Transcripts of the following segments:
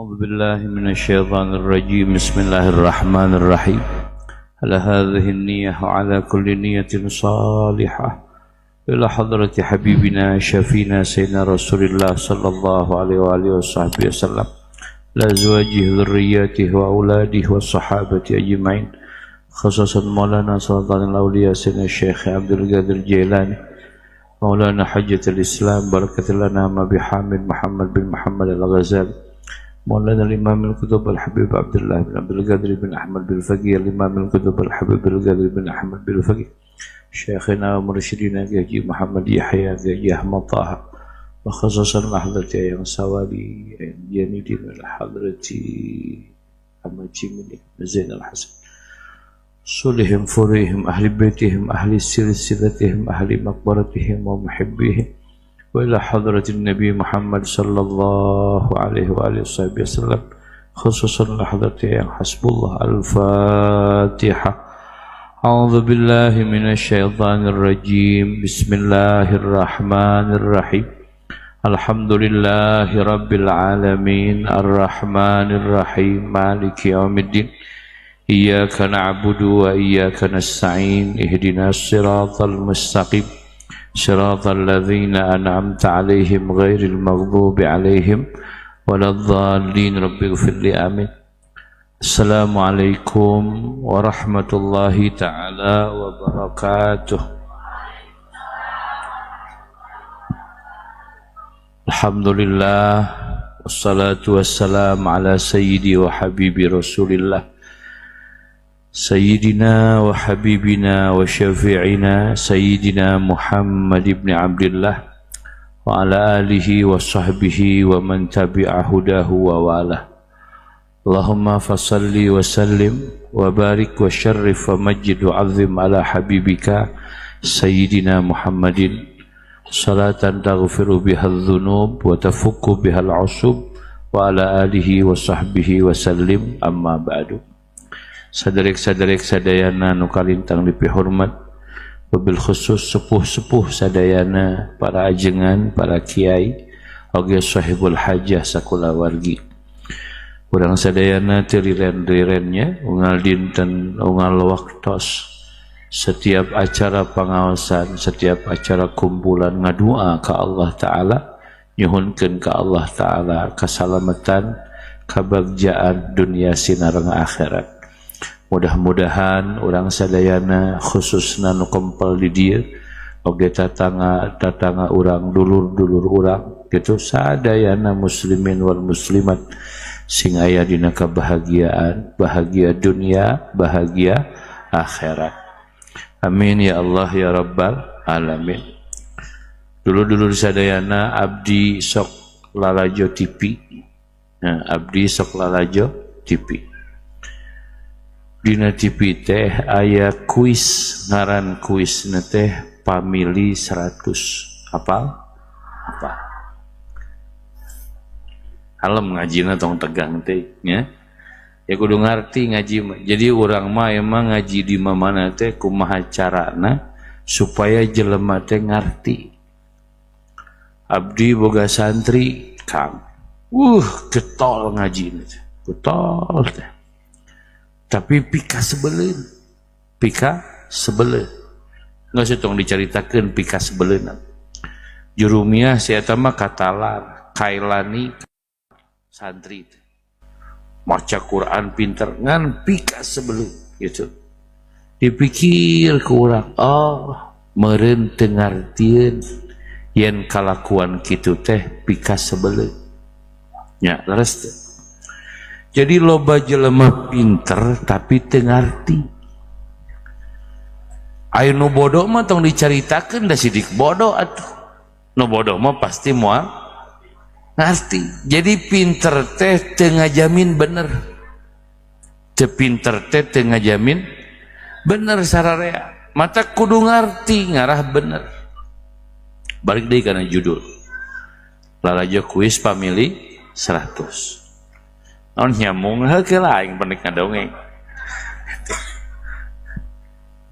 أعوذ بالله من الشيطان الرجيم. بسم الله الرحمن الرحيم. على هذه النية وعلى كل نية صالحة إلى حضرة حبيبنا شفينا سيدنا رسول الله صلى الله عليه وآله وصحبه وسلم، لأزواجه ذرياته وأولاده والصحابة أجمعين، خصوصا مولانا سلطان الأولياء سيدنا الشيخ عبد القادر الجيلاني، مولانا حجة الإسلام بركة لنا ما بحامد محمد بن محمد الغزالي، مولانا الإمام القطب الحبيب عبد الله بن عبد القادر بن أحمد بن الفقيه، الإمام القطب الحبيب القادر بن أحمد بن الفقيه، شيخنا ومرشدنا جهجي محمد يحيى جهجي أحمد طه، وخصوصا لحظة أيام سوالي جاني من حضرة أحمد جيمني زين الحسن، صلهم فريهم أهل بيتهم أهل سلسلتهم أهل مقبرتهم ومحبيهم، وإلى حضرة النبي محمد صلى الله عليه وآله وصحبه وسلم، خصوصا لحظة حسب الله. الفاتحة. أعوذ بالله من الشيطان الرجيم. بسم الله الرحمن الرحيم. الحمد لله رب العالمين الرحمن الرحيم مالك يوم الدين إياك نعبد وإياك نستعين اهدنا الصراط المستقيم صراط الذين أنعمت عليهم غير المغضوب عليهم ولا الضالين رب اغفر لي آمين. السلام عليكم ورحمة الله تعالى وبركاته. الحمد لله والصلاة والسلام على سيدي وحبيبي رسول الله سيدنا وحبيبنا وشفيعنا سيدنا محمد بن عبد الله وعلى آله وصحبه ومن تبع هداه ووالاه. اللهم فصل وسلم وبارك وشرف ومجد وعظم على حبيبك سيدنا محمد صلاة تغفر بها الذنوب وتفك بها العصب وعلى آله وصحبه وسلم. أما بعد. Saderek-saderek sadayana nu kalintang dipihormat, wabil khusus sepuh-sepuh sadayana, para ajengan, para kiai, oge sahibul hajah sakulawargi. Urang sadayana teu riren-rirennya unggal dinten unggal waktos, setiap acara pangaosan, setiap acara kumpulan ngadua ka Allah Ta'ala, nyuhunkeun ka Allah Ta'ala kasalamatan, kabagjaan dunia sinareng akhirat. Mudah-mudahan orang sadayana khususna nu kempel di dieu oge tatangga urang, dulur-dulur urang gitu, sadayana muslimin wal muslimat sing aya dina kebahagiaan, bahagia dunia, bahagia akhirat. Amin ya Allah ya Rabbal alamin. Dulu-dulur sadayana abdi sok lalajo TV. Nah, abdi sok lalajo TV. Dina TV teh aya kuis, ngaran kuisna teh Family 100. Apal? Apa? Alem ngajina tong tegang teh nya. Ya kudu ngarti ngaji mah. Jadi urang mah emang ngaji di mana teh kumaha carana supaya jelema teh ngarti. Abdi boga santri Kang. Getol ngajina teh. Getol teh. Tapi pika sebeleun. Pika sebeleun. Nggak usah tong diceritakeun pika sebeleun. Jurumiah si eta mah katalar, kailani santri teh. Maca Quran pinter ngan pika sebeleun gitu. Dipikir ku urang, oh meureun teu ngartieun yen kalakuan kitu teh pika sebeleun. Nya leres teh. Jadi loba jelema pinter tapi teu ngarti. Aya nu bodoh mah tong dicaritakeun da sidik bodoh atuh. Nu bodoh mah pasti moal ngarti. Jadi pinter teh teu ngajamin bener. Teu pinter teh teu ngajamin bener sararea. Mata kudu ngarti ngarah bener. Balik deui kana judul. Lalajo kuis Family 100. Naon nyamung heukeul aing penek ngadongeng.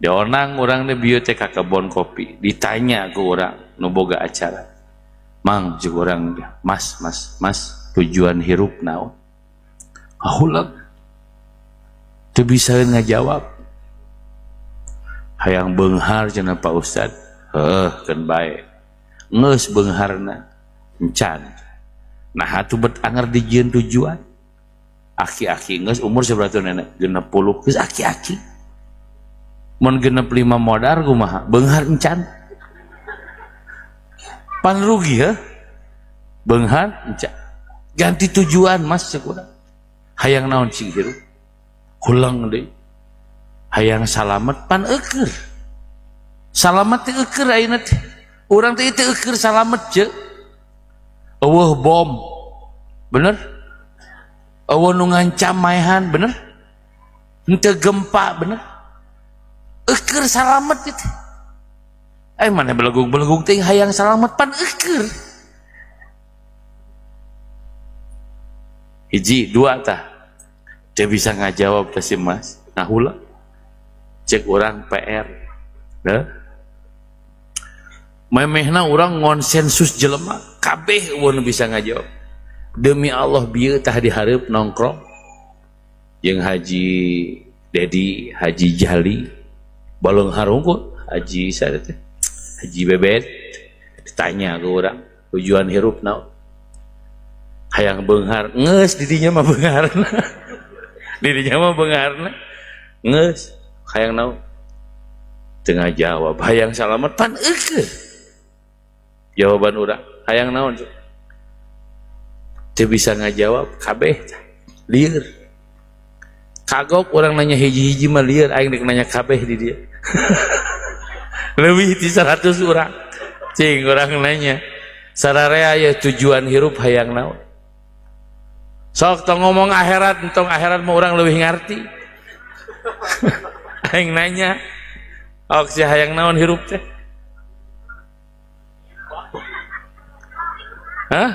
Dionang urang teh bieu teh ka kebon kopi, ditanya ku urang nu boga acara. Mang jeung urang mas mas mas tujuan hirup naon? Ahulag. Teu bisa ngajawab. Hayang beunghar cenah Pak Ustad. Heuh, keun bae. Geus beungharna encan. Nah atuh bet anger dijieun tujuan. Aki-aki geus umur sabaraha tahun nenek? 60 geus aki-aki. Mun 65 modar kumaha? Beunghar encan. Pan rugi heuh. Beunghar encan. Ganti tujuan mas cek urang. Hayang naon cing hirup? Hulang deui. Hayang salamet pan eueur. Salamet teh eueur ayeuna teh. Urang teh teu eueur salamet ce. Eueuh bom. Bener? Eueuh nu ngancam maehan, bener? Henteu gempa, bener? Eueur salamet itu. Mana belegung-belegung teh hayang salamet pan eueur. Hiji, dua tah. Dia bisa ngajawab teh si Mas. Ngahula. Cek orang PR. Heuh. Memehna orang ngonsensus jelema kabeh eueuh nu bisa ngajawab. Demi Allah bieu tah dihareup nongkrong jeung Haji Dedi, Haji Jali, balong harungkul, Haji saha teh? Haji Bebet ditanya ke urang tujuan hirup naon? Hayang beunghar, geus didinya mah beungharna. Didinya mah beungharna. Geus hayang naon? Teu ngajawab, hayang salamet pan eueuh. Jawaban urang, hayang naon? Teu bisa ngajawab kabeh lieur. Kagok urang nanya hiji-hiji mah lieur, aing rek nanya kabeh di dia. Leuwih ti 100 urang. Cing urang nanya. Sararea aya tujuan hirup hayang naon? Sok tong ngomong akhirat, entong akhirat mah urang leuwih ngarti. Aing nanya, ok si hayang naon hirup teh? Hah?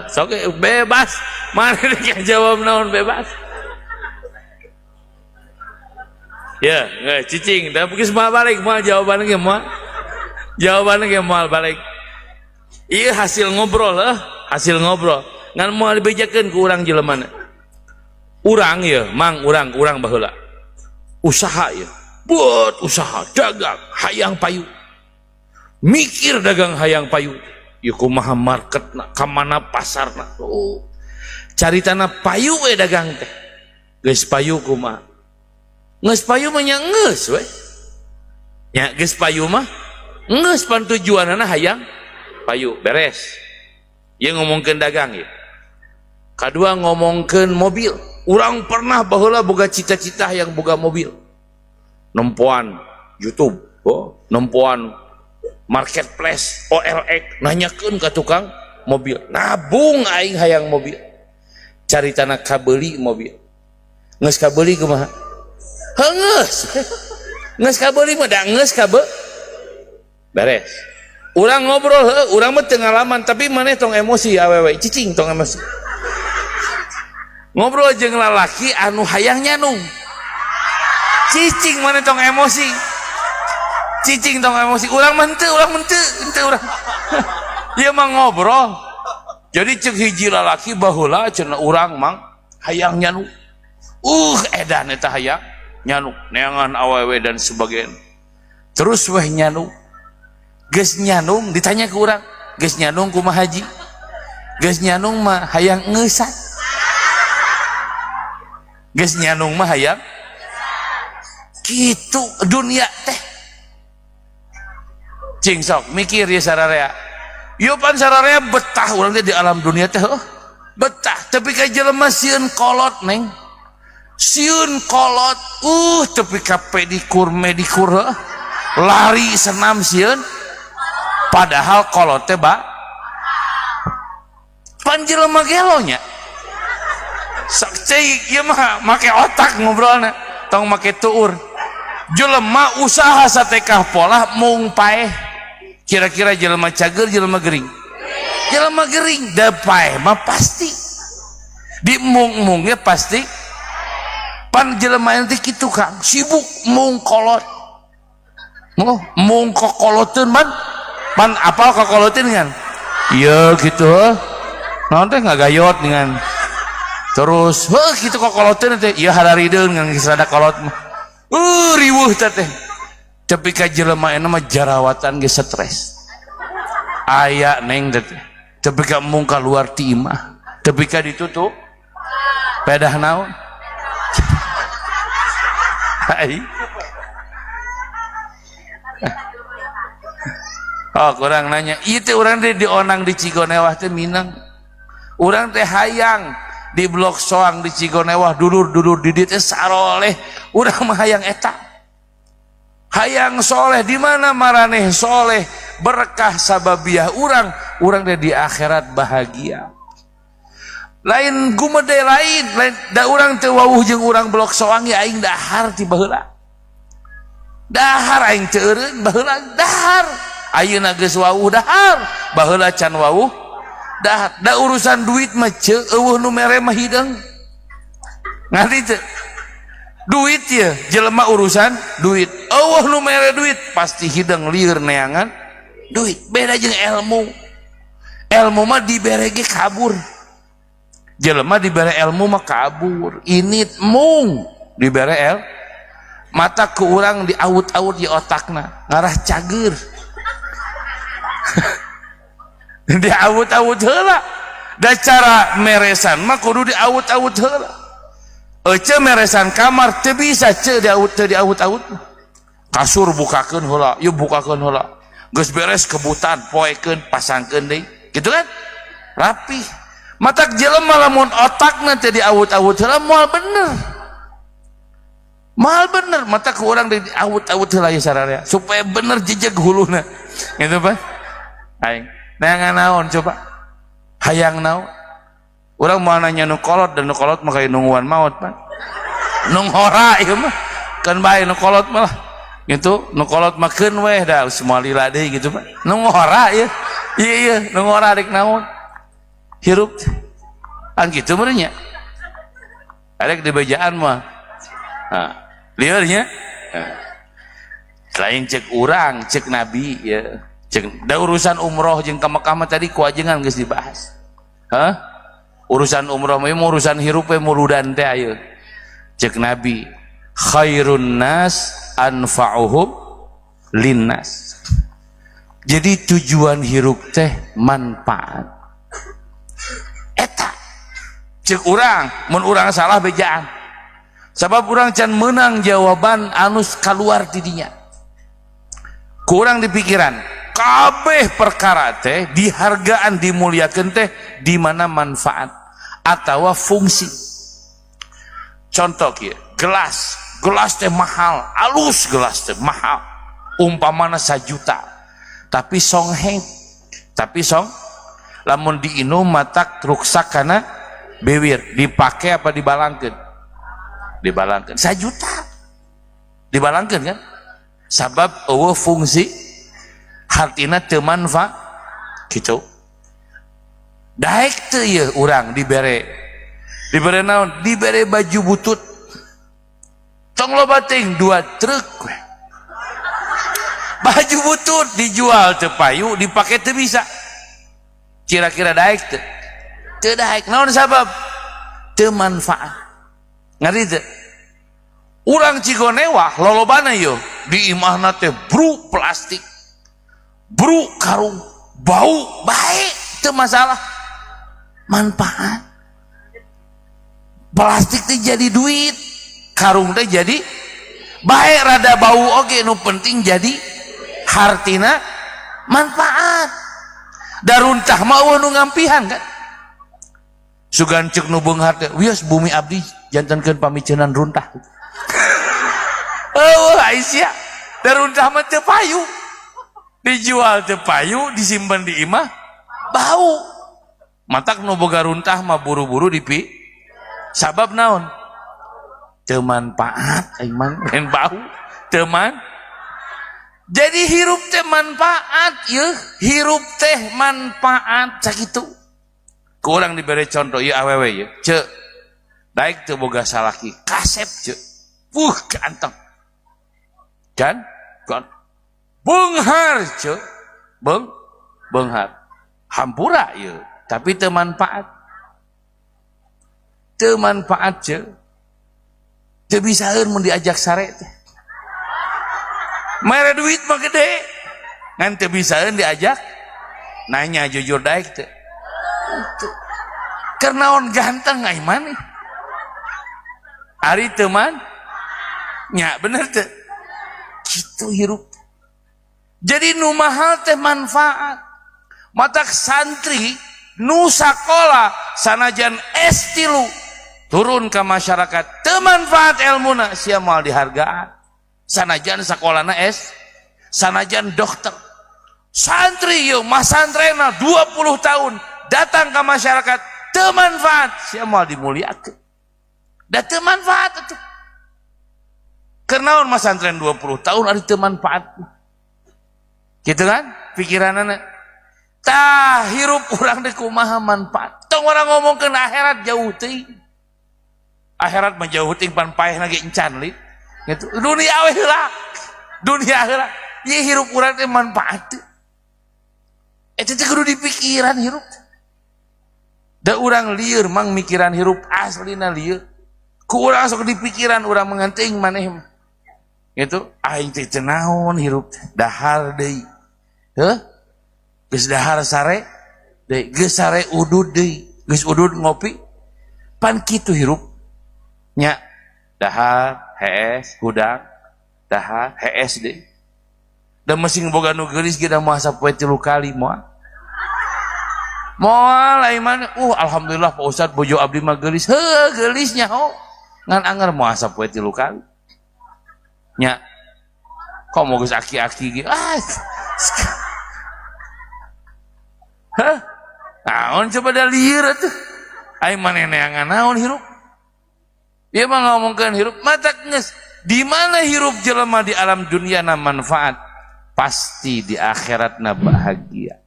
Sok bebas. Mana dia jawab naon bebas. Ya, nggak cicing. Tapi geus moal balik, moal jawaban ge moal. Jawaban ge moal balik. Ieu hasil ngobrol heuh, hasil ngobrol. Ngan moal dibejakeun ku urang jelemana. Urang ieu, mang urang baheula. Usaha ieu. Buat usaha dagang hayang payu. Mikir dagang hayang payu. Ieu kumaha marketna, ka mana pasarna. Oh. Caritana payu we dagang teh. Geus payu kumaha? Geus payu mah nya geus we. Nya geus payu mah geus pan tujuanana hayang payu, beres. Ieu ngomongkeun dagang ieu. Kadua ngomongkeun mobil. Urang pernah baheula boga cita-cita hayang boga mobil. Nempoan YouTube, oh, nempoan marketplace, OLX, nanyakeun ka tukang mobil. Nabung aing hayang mobil. Caritana kabeuli mobil. Geus kabeuli kumaha? Heungeus. Geus kabeuli mah da geus kabe. Beres. Urang ngobrol heuh, urang mah teu ngalaman tapi maneh tong emosi awewe, cicing tong emosi. Ngobrol jeung lalaki anu hayang nyanung. Cicing maneh tong emosi. Cicing tong emosi. Urang mah henteu, urang henteu, henteu urang. Ieu mah ngobrol. Jadi cek hiji lalaki baheula cenah urang mang hayang nyanung. Edan eta hayang nyanuk, neangan awewe dan sebagainya. Terus weh nyanung. Geus nyanung ditanya ke urang, geus nyanung kumaha haji? Geus nyanung mah hayang ngeusan. Geus nyanung mah hayang kitu dunia teh. Cing sok mikir ya sararea. Ieu pan sararea betah urang teh di alam dunia teh heuh. Betah tapi ka jelema sieun kolot neng. Sieun kolot, tepi ka pedikur medikur heuh. Lari senam sieun. Padahal kolot teh ba pan jelema gelo nya. Sok cai ieu mah make otak ngobrolna, tong make tuur. Jelema usaha satekah polah mung paeh. Kira-kira jelema cager jelema gering. Jelema gering da paeh mah pasti. Di mung-mungnya pasti. Pan jelema teh kitu Kang, sibuk mung kolot. Oh, mung kokoloteun man. Pan apal kokoloteun kan? Iya gitu. Naon teh ngagayot dengan. Terus heuh kitu kokoloteun teh ieu hararideun ngan geus rada kolot mah. Riweuh teh. Tapi ka jelema eta mah jarawatan geus stres. Aya neng teh. Tapi ka embung kaluar ti imah. Tapi ka ditutup pedah naon? Hai. Oh, kurang nanya. Ieu teh urang teh dionang di Cigonewah teh minang. Urang teh hayang di blok soang di Cigonewah dulur-dulur di dieu teh saroleh. Urang mah hayang eta. Hayang soleh di mana maraneh soleh berkah sababiah urang, urang teh di akhirat bahagia. Lain gumede lain, lain da urang teh wawuh jeung urang blok soang ya aing dahar ti baheula. Dahar aing teu eureun baheula dahar. Ayeuna geus wawuh dahar, baheula can wawuh dahar. Da urusan duit mah ceu eueuh nu mere mah hideung. Ngarti teu? Duit ya, jelema urusan duit. Eueuh nu mere duit pasti hideung lieur neangan duit. Beda jeung ilmu. Ilmu mah dibere ge kabur. Jelema dibere ilmu mah kabur. Ini mung dibere el mata ke urang diaut-aut di otakna ngarah cager. Diaut-aut heula. Da cara meresan mah kudu diaut-aut heula. Ece meresan kamar teu bisa ce diaut teu diaut-aut. Kasur bukakeun heula, ieu bukakeun heula. Geus beres kebutan, poekeun, pasangkeun deui. Gitu kan? Rapih. Matak jelema lamun otakna teu diaut-aut heula moal bener. Moal bener, matak ku urang diaut-aut heula ieu sararea supaya bener jejeg huluna. Gitu Pak. Aing neangan naon coba? Hayang naon? Urang mau nanya nu kolot dan nu kolot mah kayak nungguan maut Pak. Nung hora ieu mah. Keun bae nu kolot mah lah. Gitu, nu kolot mah keun weh da semua lila deui gitu Pak. Nung hora ieu. Ieu ieu nung hora rek naon? Hirup. Kan kitu meureun nya. Arek di bejaan mah. Nah, lieur nya. Lain cek urang, cek nabi ya. Cek da urusan umroh jeung ka Mekah mah tadi ku ajengan geus dibahas. Hah? Urusan umroh mah urusan hirup we muludan teh ayeuna. Cek nabi, khairun nas anfa'uhum linnas. Jadi tujuan hirup teh manfaat. Eta cek urang, mun urang salah bejaan. Sabab urang can meunang jawaban anu kaluar ti dinya. Kurang di pikiran, kabeh perkara teh dihargaan dimuliakeun teh di mana manfaat atawa fungsi. Contoh kieu, gelas, gelas teh mahal, alus gelas teh mahal. Umpamana 1 juta. Tapi songheng, tapi song lamun diinum matak ruksak kana bibir, dipake apa dibalangkeun? Dibalangkeun 1 juta. Dibalangkeun kan? Sabab eueuh fungsi hartina teu manfaat gitu. Daek teu ieu urang dibere. Dibere naon? Dibere baju butut. Tong loba teuing 2 truk we. Baju butut dijual teu payu, dipake teu bisa. Kira-kira daek teu? Teu daek. Naon sabab? Teu manfaat. Ngarti teu? Urang Cigonewah lolobana ieu di imahna teh bru plastik, bru karung, bau baik teu masalah. Manfaat. Plastik teh jadi duit, karung teh jadi baik rada bau oge nu penting jadi hartina manfaat. Daruntah mah eueuh nu ngampihan kan. Sugan ceuk nu beunghar teh wios bumi abdi jantenkeun pamiceunan runtah. Eueuh Aisyah, daruntah mah teu payu. Dijual teu payu, disimpan di imah bau. Matak nu boga runtah mah buru-buru dipi. Sabab naon? Teu manfaat aing mah lain bau, teu man. Jadi hirup teh manfaat yeuh, hirup teh manfaat sakitu. Ku urang dibere contoh ieu awewe ieu, ceuk. Daek teu boga salaki, kasep ceuk. Wuh ganteng. Kan? Kan? Beunghar ceuk. Beunghar. Hampura ieu, tapi teu manfaat. Teu manfaat ce. Teu bisaeun mun diajak sare teh. Mere duit mah gede. Ngan teu bisaeun diajak nanya jujur daek teu. Keur naon ganteng ai maneh? Ari teu man? Nya bener teu? Kitu hirup. Jadi nu mahal teh manfaat. Matak santri nu sakola sanajan S3 turun ke masyarakat teu manfaat ilmuna, sia moal dihargaan. Sanajan sakolana S, sanajan dokter. Santri yeuh masantrena 20 tahun datang ke masyarakat teu manfaat, sia moal dimuliakeun. Da teu manfaat atuh. Keur naon masantren 20 tahun ari teu manfaat? Gitu kan? Pikiranana. Tah hirup urang teh kumaha manfaat. Tong urang ngomongkeun akhirat jauh teuing. Akhirat mah jauh teuing, pan paehna ge encan li. Gitu. Dunia we heula. Dunia heula. Ieu hirup urang teh manfaat teu. Eta teh kudu dipikiran hirup. Da urang lieur mang mikiran hirup, aslina lieur. Ku urang sok dipikiran urang menganting maneh mah. Gitu, aing teh teu naon hirup teh. Dahar deui. Heuh? Geus dahar sare deui, geus sare udud deui, geus udud ngopi. Pan kitu hirup. Nya dahar hees hudang, dahar hees deui. Da masing boga nu geulis ge da moal sapoe 3 kali moal. Moal ai maneh. Alhamdulillah Pak Ustad bojo abdi mah geulis. Heuh, geulisnya ho. Ngan anger moal sapoe 3 kali. Nya. Kok mau geus aki-aki ge? Ah. Hah? Naon coba da lieur atuh. Ai maneh neangan naon hirup? Ieu mah ngomongkeun hirup matak geus. Di mana hirup jelema di alam dunia na manfaat, pasti di akhiratna bahagia.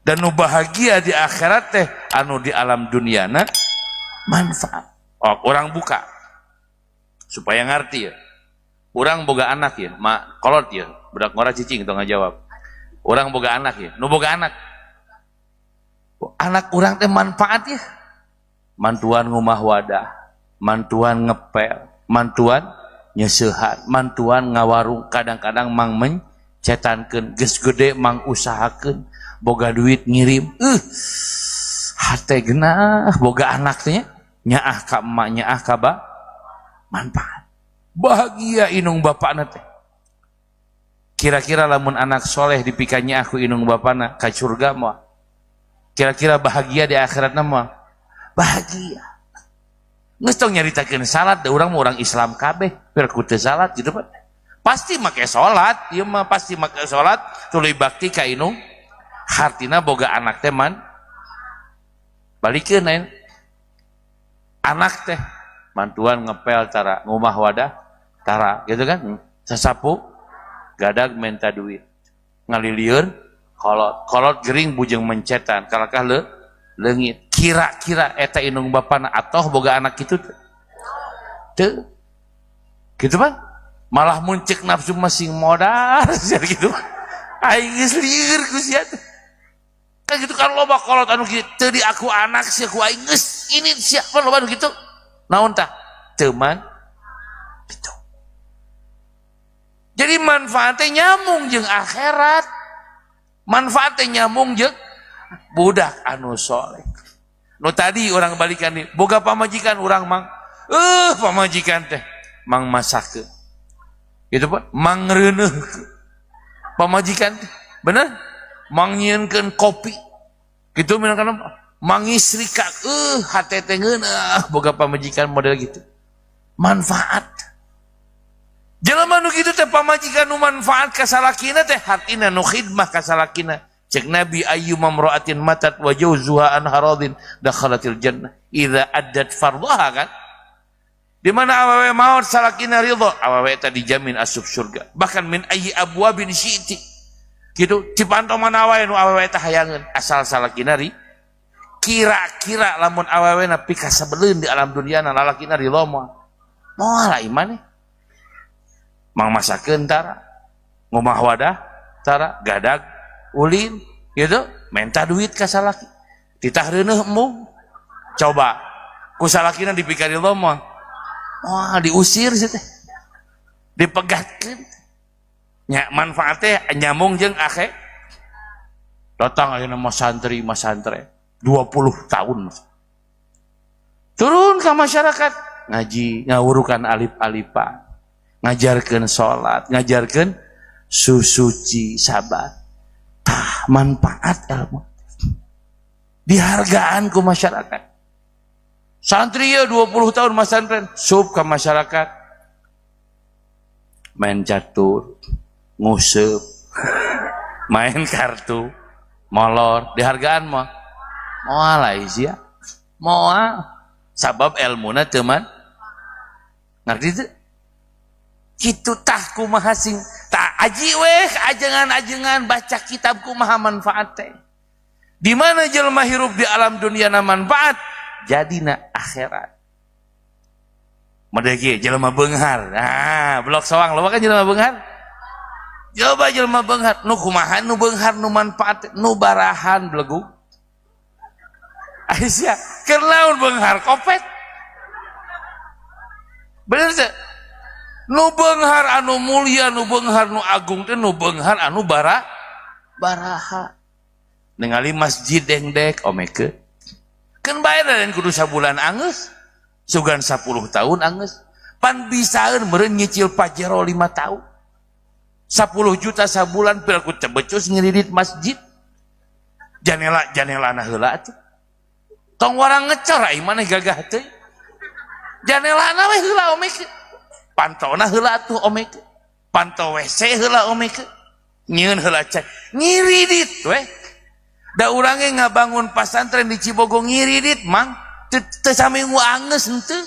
Dan nu bahagia di akhirat teh anu di alam duniana manfaat. Oh, orang buka supaya ngerti ya. Urang boga anak ya, mak kolot ya, budak ngora cicing tong ngajawab. Urang boga anak ya, nu boga anak. Anak urang teh manfaat ya. Mantuan ngumah wadah, mantuan ngepel, mantuan nyeseuhan, mantuan ngawarung, kadang-kadang mang mencetankeun, geus gede mang usahakeun, boga duit ngirim. Hate genah boga anak teh nyaah ka emak, nyaah ka ba, manfaat. Bahagia inung bapakna teh. Kira-kira lamun anak soleh dipikanya aku inung bapakna ka surga mah. Kira-kira bahagia di akhiratna mah? Bahagia. Geus tong nyaritakeun salat, da urang mah urang Islam kabeh, piraku teu salat gitu Pak. Pasti make salat, ieu mah pasti make salat, tuluy bakti ka inung. Hartina boga anak teh man balikeun ayeuna. Anak teh mantuan ngepel tara, ngumah wadah tara, gitu kan? Sasapu gadag menta duit. Ngalilieur kolot, kolot gering bujeng mencetan, kalakah leungit. Kira-kira eta inung bapana atoh boga anak kitu teu? Teu. Gitu Pak? Malah muncik nafsu masing modal gitu. Aing geus lieur ku sia teh. Kan gitu kan loba kolot anu kieu teu di aku anak sia ku aing geus ini sia pan loba anu kitu. Naon tah? Teu man. Gitu. Jadi manfaatnya nyambung jeung akhirat. Manfaatnya nyambung jeung budak anu soleh. Nu tadi orang balikan nih, boga pamajikan urang mang, pamajikan teh mang masakeun. Gitu Pak, mang reuneuhkeun. Pamajikan teh, bener? Mang nyieunkeun kopi. Gitu minangkan mangisrika, hate teh ngeunah boga pamajikan model gitu. Manfaat. Jelema nu kitu teh pamajikan nu manfaat ka salakina teh hatina nu khidmah ka salakina. Cek Nabi ayyuma imra'atin matat wa zawjuha an haradin dakhalatil jannah idza addat fardhaha kan. Di mana awewe maut salakina ridho, awewe eta dijamin asup surga. Bahkan min ayyi abwabin syi'ti. Gitu, cipanto mana wae nu awewe eta hayangeun asal salakina ri. Kira-kira lamun awewe na pikasebeleun di alam dunia na lalakina ridho moal. Moal lah imane. Mang masakeun tara, ngomah wadah tara, gadag ulin gitu, menta duit ka salaki. Titah reuneuh embung. Coba Ku salakina dipikaridho mah. Wah, diusir sih teh. Dipegatkeun. Nya manfaatnya nyambung jeung akhe. Datang ayeuna mah santri masantren 20 tahun. Turun ke masyarakat ngaji, ngawurukan alif-alifan, ngajarkeun salat, ngajarkeun susuci sabar. Tah manfaat ilmu. Dihargaan ku masyarakat. Santri ya 20 tahun masantren, sup ke masyarakat. Main catur, nguseup, main kartu, molor, dihargaan mah. Moal sia. Moal. Sabab ilmuna teu man. Ngerti teu? Kitu tah kumaha sing tak aji weh ajengan-ajengan baca kitab kumaha manfaat teh. Di mana jelema hirup di alam dunia na manfaat, jadina akhirat. Model kieu jelema beunghar. Nah, blok soang loba kan jelema beunghar? Coba jelema beunghar, nu kumaha nu beunghar nu manfaat nu barahan belegug. Aisyah, keur naon beunghar kopet? Bener teu? Nu beunghar anu mulia, nu beunghar nu agung teh nu beunghar anu baraha. Ningali masjid dengdek omeke. Keun bae dan kudu sabulan anggeus. Sugan 10 tahun anggeus. Pan bisaeun meureun nyicil Pajero 5 tahun. 10 juta sabulan piraku teu becus ngiridit masjid. Janela janelana heula atuh. Tong warang ngecor ai maneh gagah teh. Janelana we heula omeke. Pantona heula atuh omeke. Panto WC heula omeke. Nyieun heula cai. Ngiridit we. Da urang ge ngabangun pasantren di Cibogo ngiridit mang teu saminggu anggeus henteu.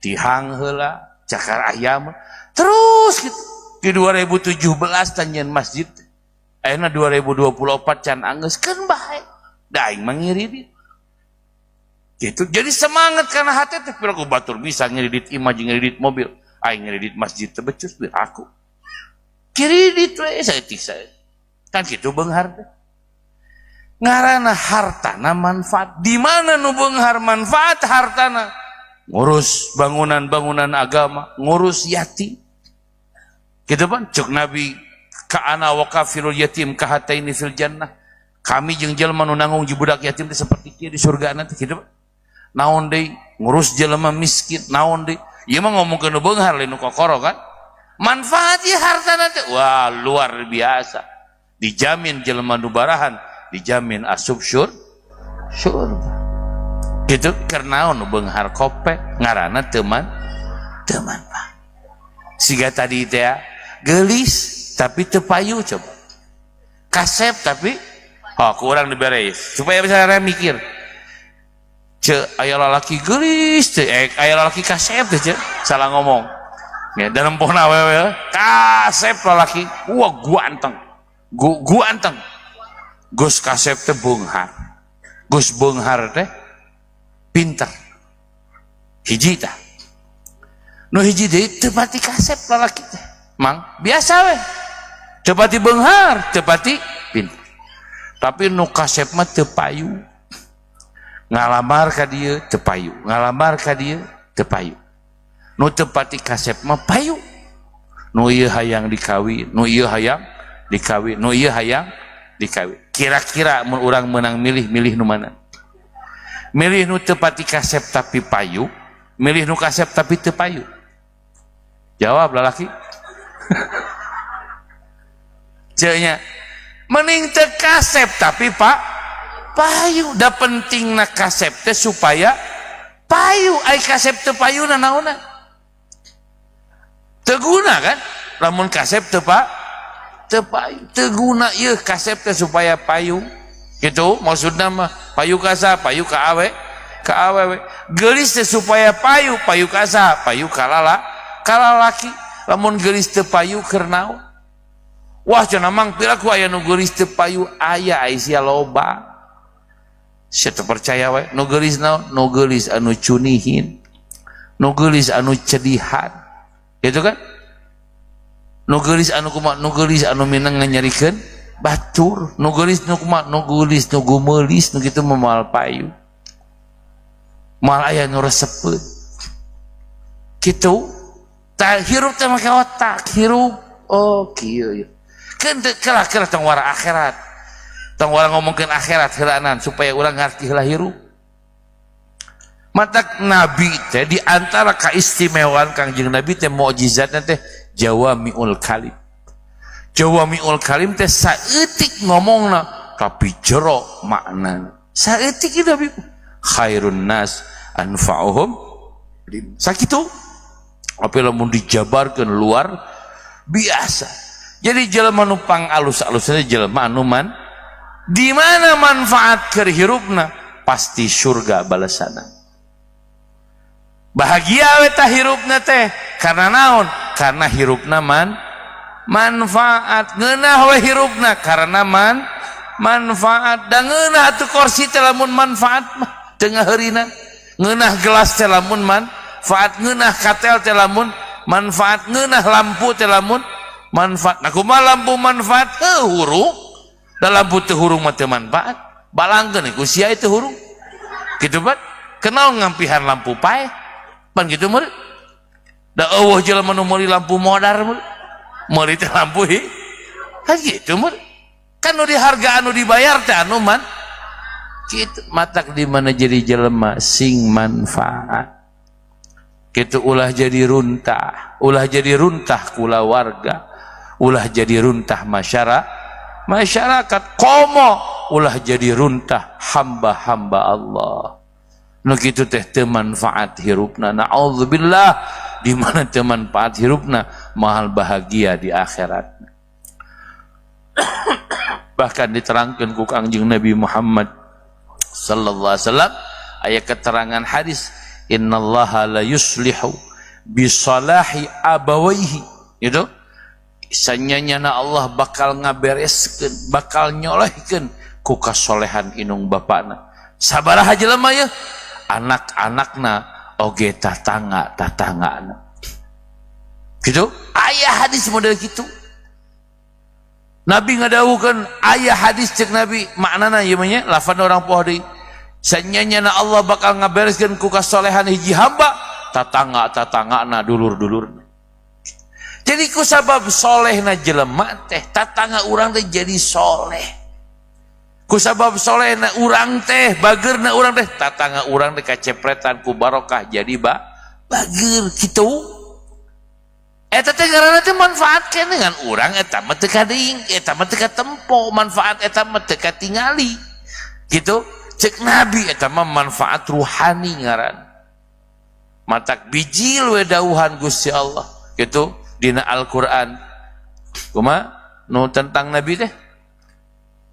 Tihang heula, cakar ayam terus gitu. Di 2017 tanyeun masjid. Ayeuna 2024 can anggeus keun bae. Da aing mah ngiridit. Gitu. Jadi semangat karena hati teh piraku batur bisa ngiridit imah jeung ngiridit mobil. Aing ngiridit masjid teh becus biar aku. Kiridit we saeutik saeutik. Kan kitu beunghar teh. Ngaranna hartana manfaat. Di mana nu beunghar manfaat hartana? Ngurus bangunan-bangunan agama, ngurus yatim. Gitu pan cek Nabi ka'ana wa kafilul yatim kahataini fil jannah. Kami jeung jelema nu nanggung jeung budak yatim teh seperti kieu di surga nanti gitu. Naon deui ngurus jelema miskin, naon deui? Ieu mah ngomongkeun nu beunghar lain nu kokoro kan. Manfaat ieu hartana teh wah luar biasa. Dijamin jelema nu barahan, dijamin asup surga. Gitu keur naon nu beunghar kope ngaranna teu man Pak. Siga tadi teh geulis tapi teu payu coba. Kasep tapi oh kurang dibere supaya bisa mikir. Ce aya lalaki geulis teh aya lalaki kasep teh ce salah ngomong. Ya dalam pona awewe kasep lalaki wah ganteng. Ganteng. Gus kasep teh beunghar. Gus beunghar teh pinter. Hiji tah. Nu hiji deui teu pati kasep lalaki teh. Mang biasa we. Teu pati beunghar, teu pati pinter. Tapi nu kasep mah teu payu. Ngalamar ka dieu teu payu, ngalamar ka dieu teu payu. Nu teu pati kasep mah payu. Nu ieu hayang dikawin, nu ieu hayang dikawin, nu ieu hayang dikawin. Kira-kira mun urang meunang milih, milih nu mana? Milih nu teu pati kasep tapi payu, milih nu kasep tapi teu payu. Jawab lalaki. Ceunya mending teu kasep tapi pak payu. Da pentingna kasep teh supaya payu. Ai kasep teu payu na naonna? Teu guna kan? Lamun kasep teu pak teu payu, teu guna ieu kasep teh supaya payu. Gitu maksudna mah payu ka saha? Payu ka awe, ka awewe. Geulis teh supaya payu, payu ka saha? Payu ka lala, ka lalaki. Lamun geulis teu payu keur naon? Wah cenah mang piraku aya nu geulis teu payu, aya ai sia loba. Sia teu percaya we, nu geulis naon? Nu geulis anu cunihin, nu geulis anu cedihan. Gitu kan? Nu geulis anu kumaha? Nu geulis anu mineng nganyerikeun batur. Nu geulis nu kumaha? Nu geulis nu gumeulis nu kitu moal payu. Moal aya nu resepeun. Kitu tah hirup teh make otak, hirup oh kieu ieu. Keun teu kelah-kelah tong wara akhirat. Tong wara ngomongkeun akhirat heulaanan supaya urang ngarti heula hirup. Matak nabi teh di antara kaistimewaan Kangjeng Nabi teh mukjizatna teh jawamiul kalim. Jawamiul kalim teh saeutik ngomongna tapi jero maknana. Saeutik ieu Nabi khairun nas anfa'uhum sakitu. Tapi lamun dijabarkeun luar biasa. Jadi jelema nu pang alus-alusna jelema anu man di mana manfaat keur hirupna pasti surga balasanna. Bahagia we tah hirupna teh karena naon? Karena hirupna man manfaat. Ngeunah we hirupna karena man manfaat. Da ngeunah atuh kursi teh lamun manfaat mah teu ngaheurina. Ngeunah gelas teh lamun manfaat, ngeunah katel teh lamun manfaat, ngeunah lampu teh lamun manfaat. Nah kumaha lampu manfaat? Heuh hurung. Da lampu teu hurung mah teu manfaat. Balangkeun ku sia teu hurung. Kitu bat. Kenal ngampihan lampu paeh. Pan gitu meureun. Da eueuh jelema nu meuli lampu modar meureun. Meuli teh lampu hi. Kan gitu meureun. Kan nu diharga anu dibayar teh anu man. Kitu matak di mana jadi jelema sing manfaat. Kitu ulah jadi runtah, ulah jadi runtah kulawarga, ulah jadi runtah masyarakat komo, ulah jadi runtah hamba-hamba Allah. Nu kitu teh teu manfaat hirupna. Na'udzubillah, di mana teu manfaat hirupna mahal bahagia di akhirat. Bahkan diterangkan ku Kangjeng Nabi Muhammad sallallahu alaihi wasallam aya keterangan hadis innallaha la yuslihu bi salahi abawaihi. Gitu. Sanyanyana Allah bakal ngabereskeun, bakal nyolehkeun ku kasolehan inung bapana. Sabaraha jelema ye? Anak-anakna oge tatangga tatanggana. Gitu? Aya hadis model gitu. Nabi ngadawuhkeun aya hadis cek Nabi maknana ieu mah nya lafan orang poho deui. Sanyanyana Allah bakal ngabereskeun ku kasolehan hiji hamba tatangga tatanggana dulur-dulurna. Jadi ku sabab solehna jelema teh tatangga urang teh jadi soleh. Ku sabab solehna urang teh bageurna urang teh tatangga urang teh kacepretan ku barokah jadi bager kitu. Eta teh ngaranna teh manfaat keneh dengan urang eta mah teu kading, eta mah teu katempo, manfaat eta mah teu katingali. Gitu. Cek Nabi eta mah manfaat ruhani ngaran. Matak bijil we dawuhan Gusti Allah gitu dina Al-Qur'an. Kumaha nu tentang Nabi teh?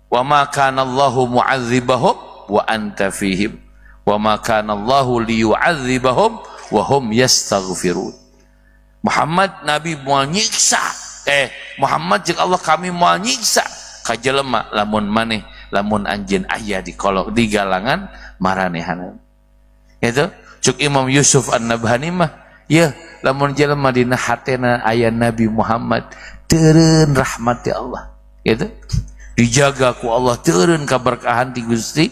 Wa ma kana Allahu mu'adzibahum wa anta fihim wa ma kana Allahu liyu'adzibahum wa hum yastaghfirun. Muhammad Nabi moal nyiksa. Muhammad jeung Allah kami moal nyiksa ka jelema lamun maneh lamun anjeun aya di kolok di galangan maranehanna. Gitu. Cuk Imam Yusuf An-Nabhani mah, yeuh lamun jelema dina hatena aya Nabi Muhammad teureun rahmat ti Allah. Gitu. Dijaga ku Allah teureun kaberkahan ti Gusti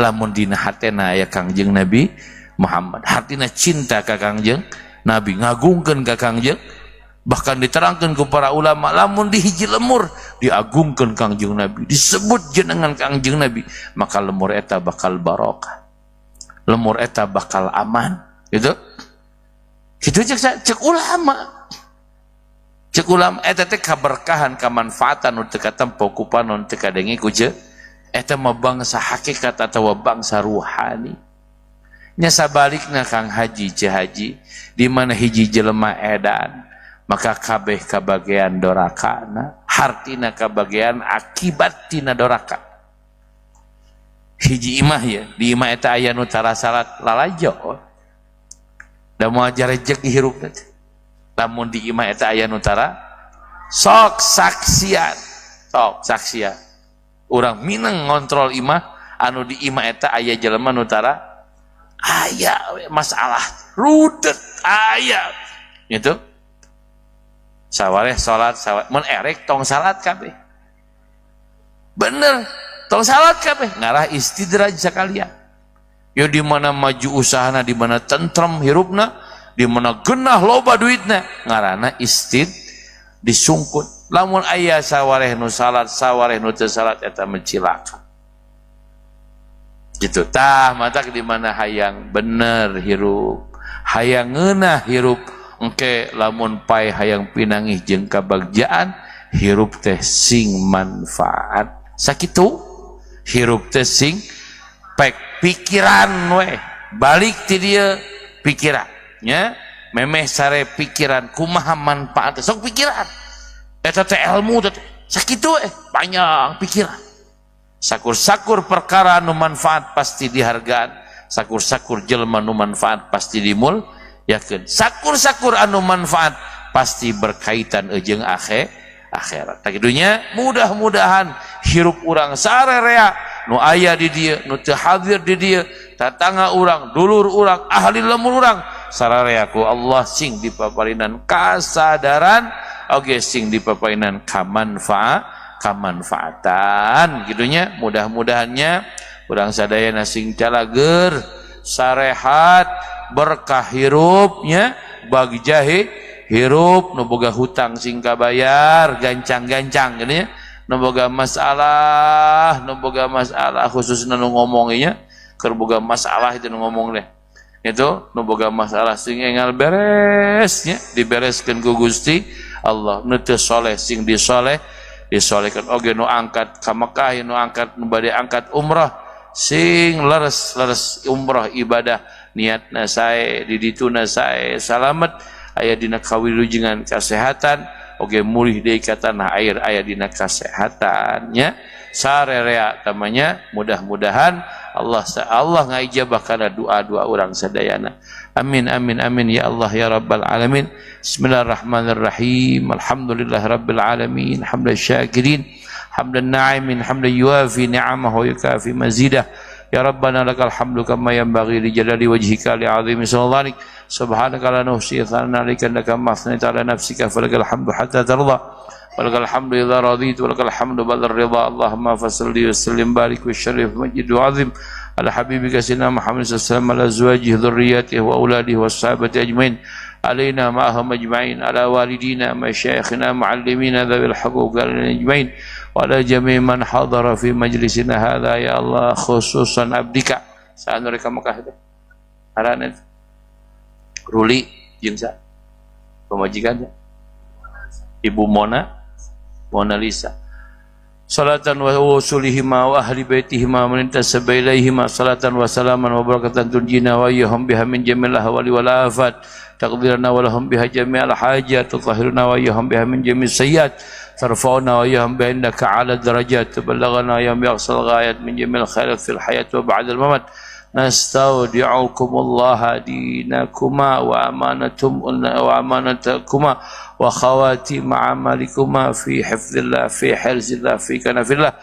lamun dina hatena aya Kangjeng Nabi Muhammad. Hartina cinta ka Kangjeng Nabi, ngagungkeun ka Kangjeng, bahkan diterangkan ke para ulama lamun di hiji lemur diagungkeun Kangjeng Nabi, disebut jenengan Kangjeng Nabi, maka lemur eta bakal barokah, lemur eta bakal aman. Gitu. Gitu cek ulama. Cek ulama eta teh kaberkahan kamanfaatan nu teu katempo ku panon teu kadenge ku eta mah bangsa hakikat atawa bangsa ruhani. Nya sabalikna Kang Haji Ceu Haji di mana hiji jelema edan maka kabeh kabagean dorakana, hartina kabagean akibat tina doraka. Hiji imah ya, di imah eta aya nu tara salat lalajo. Da moal jarejek hirupna teh. Lamun di imah eta aya nu tara sok saksian, sok saksian. Urang mineng ngontrol imah anu di imah eta aya jelema nu tara aya we masalah rudet aya gitu. Sawareh salat sawar mun erek tong salat kabeh. Bener, tong salat kabeh ngarah istidraj sakalian. Ya di mana maju usahana, di mana tentrem hirupna, di mana genah loba duitna, ngaranna istid disungkut. Lamun aya sawareh nu salat, sawareh nu teu salat eta mah cilaka. Gitu tah matak di mana hayang bener hirup, hayang ngeunah hirup, engke lamun pae hayang pinangih jeung kabagjaan, hirup teh sing manfaat. Sakitu hirup teh sing pek pikiran we, balik ti dieu pikiran nya, memeh sare pikiran kumaha manfaat, sok pikiran eta teh ilmu teh sakitu we, panjang pikiran. Sakur-sakur perkara nu manfaat pasti dihargaan, sakur-sakur jelema nu manfaat pasti dimul yakeun, sakur-sakur anu manfaat pasti berkaitan jeung akhirat. Tah kidunya mudah-mudahan hirup urang sarerea nu aya di dieu, nu teu hadir di dieu, tatangga urang, dulur urang, ahli lembur urang, sararea ku Allah sing dipaparinan kasadaran oge sing dipaparinan kamanfaatan gitunya. Mudah-mudahannya urang sadayana sing calager, sarehat, berkah hirupnya, bagja hirup, nu boga hutang sing kabayar gancang-gancang gitu nya, nu boga masalah, nu boga masalah khususna nu ngomongnya keur boga masalah itu nu ngomong deh itu, nu boga masalah sing enggal beres nya, dibereskeun ku Gusti Allah, nu teu soleh sing disoleh disolehkan oge, nu angkat ka Mekah, nu angkat, nu bade angkat umrah sing leres-leres umrah ibadah niatna sae, di dituna sae, salamet, aya dina kawilujengan kasehatan oge, mulih deui ka tanah air aya dina kasehatan nya, sarerea tamanya. Mudah-mudahan Allah Allah ngaijabah kana doa-doa urang sadayana. Amin amin amin ya Allah ya rabbal alamin. Bismillahirrahmanirrahim. Alhamdulillah rabbil alamin, hamdan syakirin, hamdan na'imin, hamdan yuafi ni'amahu wa yukafi mazidah. Ya Rabbana lakal hamdu kama yanbaghi li jalali wajhika li 'azimi sultanik. Subhanaka la nuhsi thana'an 'alaika innaka ma athnayta 'ala nafsika, falakal hamdu hatta tarda, walakal hamdu idza radit, walakal hamdu ba'da ridha. Allahumma fasalli wa sallim, barik wa syarif, majid wa azim ala habibika sayyidina Muhammad sallallahu alaihi wasallam, ala azwajihi, dhurriyyatihi wa auladihi was sahabati ajmain, alaina ma'ahum ajma'in, ala walidina, masyayikhina, muallimina, dzawil huquq ajmain, wa ala jami' man hadara fi majlisina hadza ya Allah, khususan abdika saan mereka Mekah itu harana Ruli jeung sa pamajikan Ibu Mona Mona Lisa, salatan wa usulihima wa ahli baitihima man intasaba ilaihima, salatan wa salaman wa barakatan tunjina wa iyyahum biha min jamil ahwali wal afat, taqdirana wa lahum biha jami'al hajat, tutahhiruna wa iyyahum biha min jami'is sayyiat, tarfa'una wa iyyahum biha indaka 'ala darajat, tuballaghana wa iyyahum bi aqsal ghayat min jamil khairat fil hayat wa ba'dal mamat. Nastaudi'ukumullah dinakuma wa amanatum wa amanatakuma wa khawatim a'malikuma fi hifdzillah, fi hirzillah, fi kanafillah.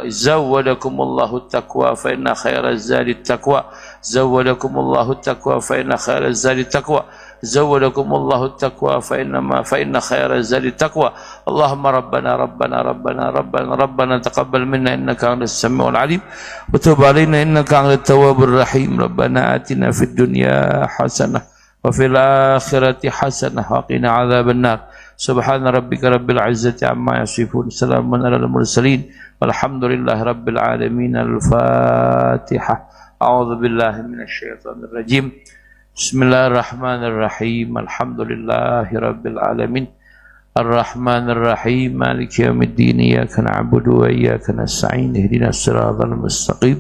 Zawwadakumullahu taqwa fa inna khairaz zadi taqwa. Zawwadakumullahu taqwa fa inna khairaz zadi taqwa. Zawwadakumullahu taqwa fa inna ma fa inna khairaz zadi taqwa. Allahumma rabbana rabbana rabbana rabbana rabbana taqabbal minna innaka antas samiul alim wa tub alaina innaka antat tawwabur rahim. Rabbana atina fid dunya hasanah wa fil akhirati hasanah wa qina adzaban nar. Subhana rabbika rabbil izzati amma yasifun, salamun alal mursalin, walhamdulillahi rabbil alamin. Al-Fatihah. A'udzu billahi minasyaitonir rajim. Bismillahirrahmanirrahim. Alhamdulillahi rabbil alamin. Arrahmanir rahim. Maliki yaumiddin. Iyyaka na'budu wa iyyaka nasta'in. Ihdinas siratal mustaqim.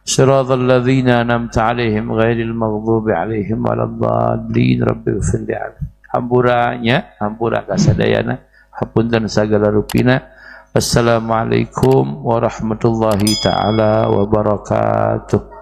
Siratal ladzina an'amta 'alaihim ghairil maghdubi 'alaihim waladdallin. Rabbighfir li. Hampuranya, hampura kasadayana, hapunten sagala rupina. Assalamualaikum warahmatullahi taala wabarakatuh.